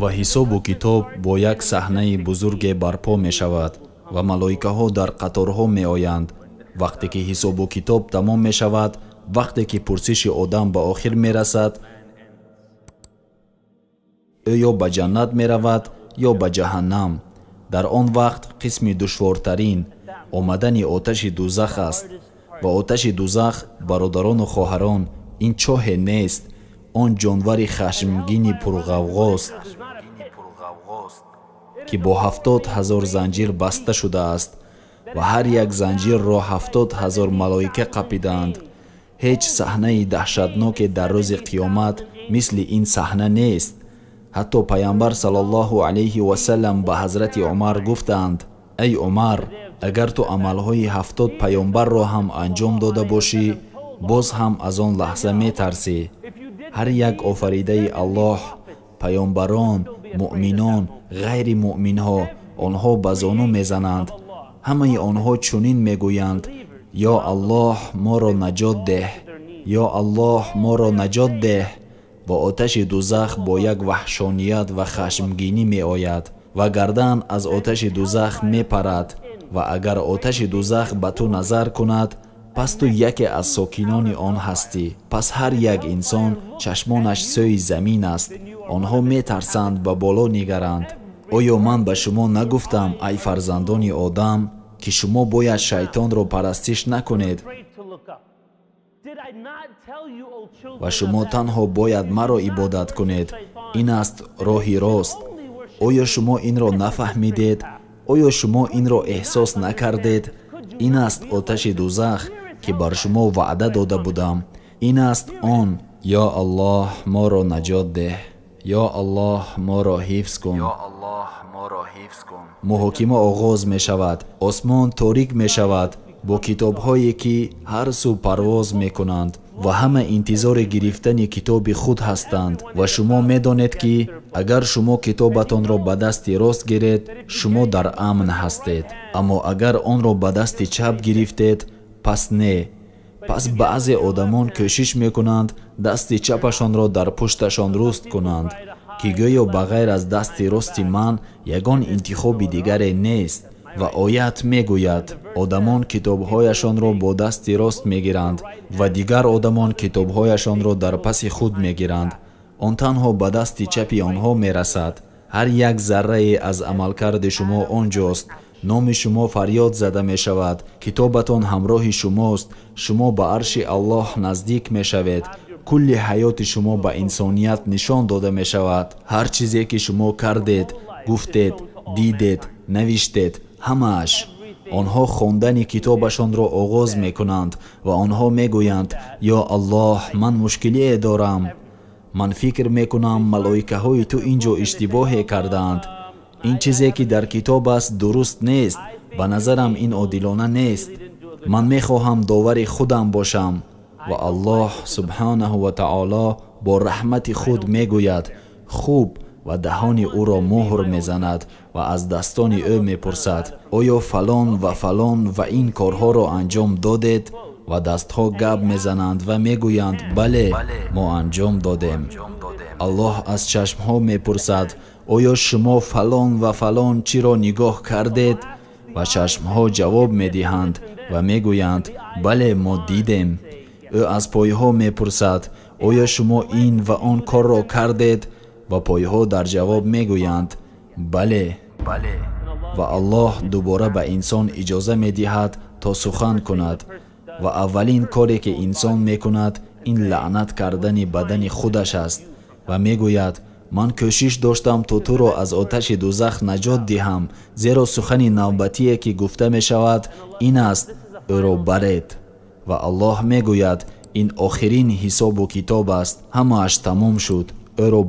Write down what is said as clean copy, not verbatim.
Ва ҳисобу китоб бо як саҳнаи бузурге барпо мешавад ва малоикаҳо дар қаторҳо меоянд. Вақте ки ҳисобу китоб тамом мешавад, вақте ки пурсиши одам ба охир мерасад, ӯ ё ба ҷаннат меравад, ё ба ҷаҳаннам. Дар он вақт қисми душвортарин омадани оташи дузах аст. Ва оташи дузах, бародарону хоҳарон, ин чоҳе нест, он ҷонвари хашмгини пурғавғост, ки бо 70 000 занҷир баста шудааст ва ҳар як занҷирро 70 000 малоика қапидаанд. Ҳеҷ саҳнаи даҳшатноке дар рӯзи қиёмат мисли ин саҳна нест. Ҳатто Пайғамбар саллаллоҳу алайҳи васаллам ба ҳазрати Умар гуфтаанд: «Эй Умар, агар ту амалҳои 70 паёмбарро ҳам анҷом дода бошӣ, боз ҳам аз он лаҳза метарсӣ.» Ҳар як офаридаи Аллоҳ, паёмбарон, муъминон, ғайри муъминҳо, онҳо ба зону мезананд. Ҳамаи онҳо чунин мегӯянд: «Ё Аллоҳ, моро наҷот деҳ! Ё Аллоҳ, моро наҷот деҳ!» Ва оташи дузах бо як ваҳшоният ва хашмгинӣ меояд ва гардан аз оташи дузах мепарад. Ва агар оташи дузах ба ту назар кунад, пас ту яке аз сокинони он ҳастӣ. Пас ҳар як инсон чашмонаш сӯи замин аст, онҳо метарсанд ба боло нигаранд. Оё ман ба шумо нагуфтам, ай фарзандони одам, ки шумо бояд шайтонро парастиш накунед ва шумо танҳо бояд маро ибодат кунед? Ин аст роҳи рост. Оё шумо инро нафаҳмидед? Оё шумо инро эҳсос накардед? Ин аст оташи дузах, ки бар шумо ваъда дода будам. Ин аст он. Ё Аллоҳ, моро наҷот деҳ! Ё Аллоҳ, моро ҳифз кун! Муҳокима оғоз мешавад. Осмон торик мешавад бо китобҳое, ки ҳар сӯ парвоз мекунанд, ва ҳама интизори гирифтани китоби худ ҳастанд. Ва шумо медонед, ки агар шумо китобатонро ба дасти рост гиред, шумо дар амн ҳастед, аммо агар онро ба дасти чап гирифтед, пас не. Пас баъзе одамон кӯшиш мекунанд дасти чапашонро дар пушташон руст кунанд, ки гӯё ба ғайр аз дасти рости ман ягон интихоби дигаре нест. Ва оят мегӯяд: одамон китобҳояшонро бо дасти рост мегиранд ва дигар одамон китобҳояшонро дар паси худ мегиранд. Он танҳо ба дасти чапи онҳо мерасад. Ҳар як заррае аз амалкарди шумо он ҷост. Номи шумо фарёд зада мешавад, китобатон ҳамроҳи шумост, шумо ба арши Аллоҳ наздик мешавед. Кулли ҳаёти шумо ба инсоният нишон дода мешавад. Ҳар чизе ки шумо кардед, гуфтед, дидед, навиштед, ҳамааш. Онҳо хондани китобашонро оғоз мекунанд ва онҳо мегӯянд: «Ё Аллоҳ, ман мушкилие дорам. Ман фикр мекунам, малоикаҳои ту ин ҷо иштибоҳе кардаанд. Ин чизе, ки дар китоб аст, дуруст нест. Ба назарам, ин одилона нест. Ман мехоҳам довари худам бошам.» Ва Аллоҳ субҳанаҳу ва таоло бо раҳмати худ мегӯяд: «Хуб», ва даҳони ӯро муҳр мезанад ва аз дастони ӯ мепурсад: «Оё фалон ва фалон ва ин корҳоро анҷом додед?» Ва дастҳо гап мезананд ва мегӯянд: «Бале, мо анҷом додем.» Аллоҳ аз чашмҳо мепурсад: «Оё шумо фалон ва фалон чиро нигоҳ кардед?» Ва чашмҳо ҷавоб медиҳанд ва мегӯянд: «Бале, мо дидем.» Ӯ аз пойҳо мепурсад: «Оё шумо ин ва он корро кардед?» Ва пойҳо дар ҷавоб мегӯянд: «Бале.» Ва Аллоҳ дубора ба инсон иҷоза медиҳад то сухан кунад. Ва аввалин коре, ки инсон мекунад, ин лаънат кардани бадани худаш аст ва мегӯяд: «Ман кӯшиш доштам то туро аз оташи дузах наҷот диҳам», зеро сухани навбатие, ки гуфта мешавад, ин аст: «Ӯро баред.» Ва Аллоҳ мегӯяд: «Ин охирин ҳисобу китоб аст, ҳамааш тамом шуд, ӯро